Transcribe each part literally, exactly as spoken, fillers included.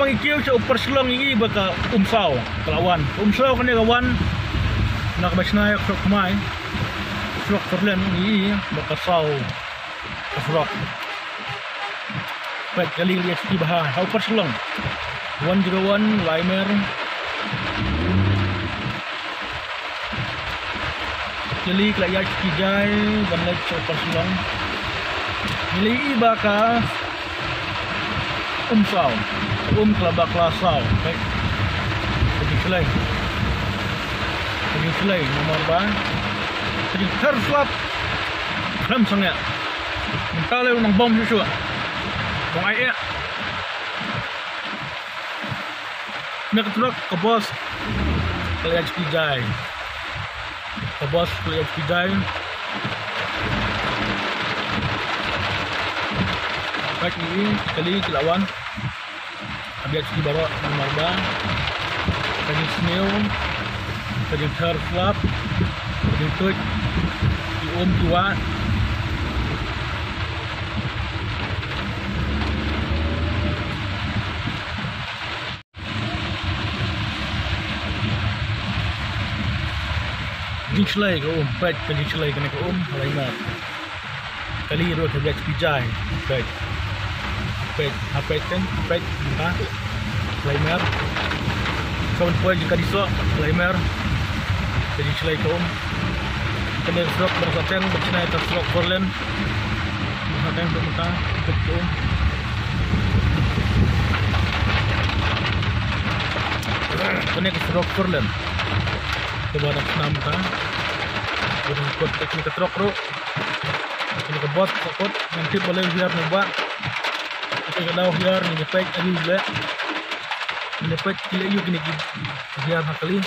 Ngi kiew sha u Parshillong, ngi i ba ka Umsaw ka la wan. Ka Umsaw kane ka wan na kaba shna ïa ka surok thymmai, surok four lane, ngi i ba ka saw ka surok. Peit, kali kali ïa ki bha ha u Parshillong. One zero one Laimer. Kali kali ïa ki jai ban leit sha u Parshillong. Ngi la i ba ka Umsaw. Um ka la bakla saw. Peit. Ka jingshlei. Ka jingshlei namar ba ka jingthar slap. Khlem sangeh. Mynta lei u nang bom shuh shuh. Bong ai eh. Kane ka trok ka bos ka la ïaid sha ki jai. Ka bos ka la ïaid sha ki jai. Ka kali ki la wan. Ka biang sha ki baroh namar ba ka jingsniew, ka jingthar slap, ka jingtuid ki um ki wah. Jingshlei ka um, peit ka jingshlei kane ka um, Laimer. Kali ruh ka biang sha ki jai, peit. Peit, ha peit kan, peit, ha Laimer. Ka wan poi jong ka Disoh, Laimer. Ka jingshlei ka um. Kane ka surok ba sa teng, ba shna ïa ka surok four lane. Sa teng tu mynta, peit ka um. Kane ka surok four lane. Kaba dang snam ka. Kaba dang kut ka trok ruh. Kane ka bos ka kut. Ngan tip balei u hiar ne u bah. Kane ka daw hiar ne, ngin peit ïa u leh. Ngin peit ki leh ïa u kine ki hiar ha kali.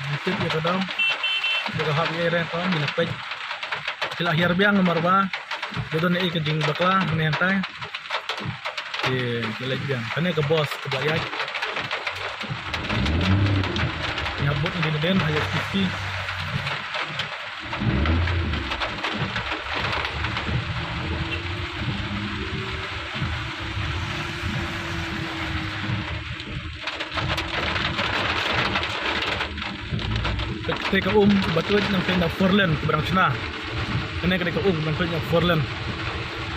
Ngin tip ïa ka daw. Ïa ka hap ïa i reng ka ngin peit. Ki la hiar biang namar ba Ïa don ei ka jingbakla ne hangtai. Ki, ki leit biang. Kane ka bos kaba ïaid. Ïa bud ngi den ha ïa fifty. Kata ka um ba tuid nangta na four lane kaba dang shna. Kane kata ka um ba tuid na four lane.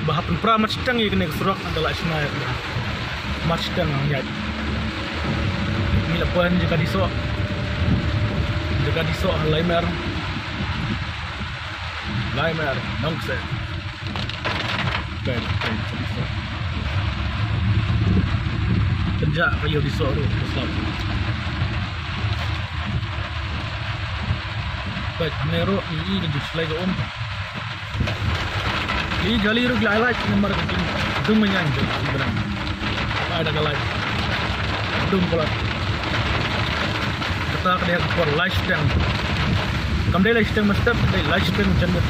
Ba hap pynpra mat shiteng ïa kane ka surok nangta la shna ïa kane. Mat shiteng nang ïaid. Ngi la poi jaka Disoh. Jaka Disoh ha Laimer. Laimer, Nongkseh. Peit, peit, peit. Pynjah ka ïew Disoh ruh, ka slap. Peit, hangne ruh, i, i, ka jingshlei ka um. I, jali ruh ki la ai light, namar ka jingdum mynjang jong ki brand. Ai da ka light. Dum palat. Kata ka dei ka por lai shiteng. Kam dei lai shiteng mynstep, dei lai shiteng janmiet.